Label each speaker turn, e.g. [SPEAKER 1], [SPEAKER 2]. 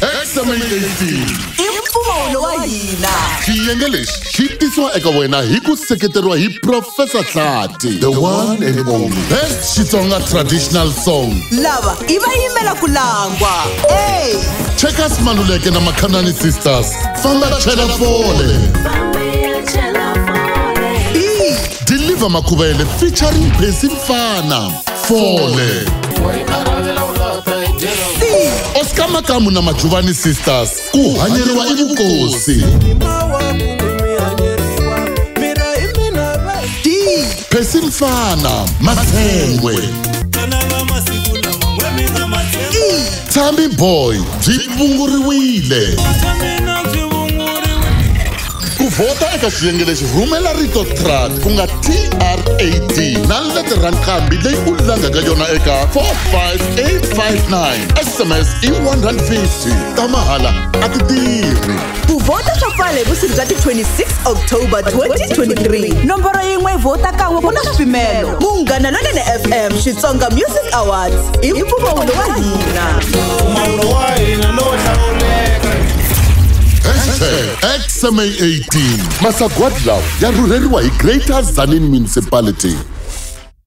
[SPEAKER 1] XMA 18
[SPEAKER 2] I mpfumawulo wa hina.
[SPEAKER 1] Xiyenge lexi xi tisiwa eka wena hi ku seketeriwa hi Professor Hlati, the one and only best Xitsonga traditional song.
[SPEAKER 2] Lava i va yimela ku langwa. A.
[SPEAKER 1] Checkers Maluleke na Makhanani Sisters, Famba Chela Fole.
[SPEAKER 2] B.
[SPEAKER 1] Deliver Makhuvele featuring Percy Mfana, Fole.
[SPEAKER 2] C.
[SPEAKER 1] Oscar Makamu na Majuvani Sisters, ku hanyeriwa i vukosi.
[SPEAKER 2] D.
[SPEAKER 1] Percy Mfana, Mathengwe.
[SPEAKER 2] E.
[SPEAKER 1] Tammy Boy, byi vunguriwile. Ku vhota eka xiyenge lexi, rhumela rito TRAD, ku nga TRAD, na letere ra nqambi leyi u langaka yona eka 45859. SMS i 150 ta mahala, a ti tirhi.
[SPEAKER 2] Ku vhota swa pfala hi vusiku bya ti 26 October 2023. Nomboro yin'we vhota kan'we, ku na swipimelo. Munghana Lonene FM Xitsonga Music Awards i mpfumawulo wa hina.
[SPEAKER 3] Mpfumawulo wa hina lowo hlawuleka.
[SPEAKER 1] #XMA18. Masagwadi lawa ya rhurheriwa hi Greater Tzaneen Municipality.